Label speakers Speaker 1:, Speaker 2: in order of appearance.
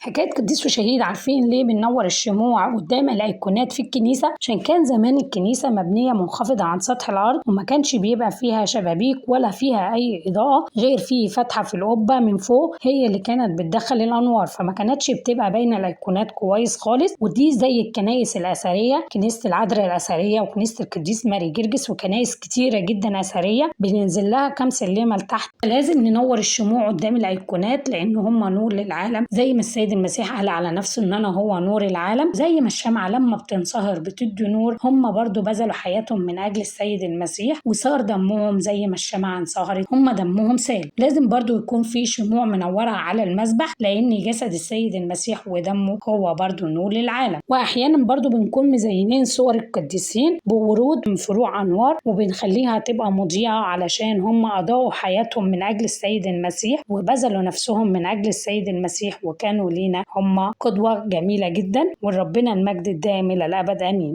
Speaker 1: حكاية قديس وشهيد، عارفين ليه بننور الشموع قدام الايقونات في الكنيسة؟ عشان كان زمان الكنيسة مبنية منخفضة عن سطح الارض، وما كانش بيبقى فيها شبابيك ولا فيها اي اضاءة غير في فتحة في القبة من فوق هي اللي كانت بتدخل الانوار، فما كانتش بتبقى باينة الايقونات كويس خالص. ودي زي الكنائس الاثرية، كنيسة العذراء الاثرية وكنيسة القديس ماري جرجس وكنائس كتيرة جدا اثرية بننزل لها كام سلمة لتحت. لازم ننور الشموع قدام الايقونات لان هم نور للعالم، زي ما السيد المسيح قال على نفسه ان انا هو نور العالم. زي ما الشمعة لما بتنصهر بتدي نور، هم برضو بذلوا حياتهم من اجل السيد المسيح وصار دمهم زي ما الشمعة انصهرت، هم دمهم سال. لازم برضو يكون في شموع منورة على المذبح لان جسد السيد المسيح ودمه هو برضو نور للعالم. واحيانا برضو بنكون مزينين صور القديسين بورود من فروع انوار وبنخليها تبقى مضيئة علشان هم اضاءوا حياتهم من اجل السيد المسيح وبذلوا نفسهم من اجل السيد المسيح وكانوا لينا هم قدوة جميلة جدا. وربنا المجد الدائم الى الابد، امين.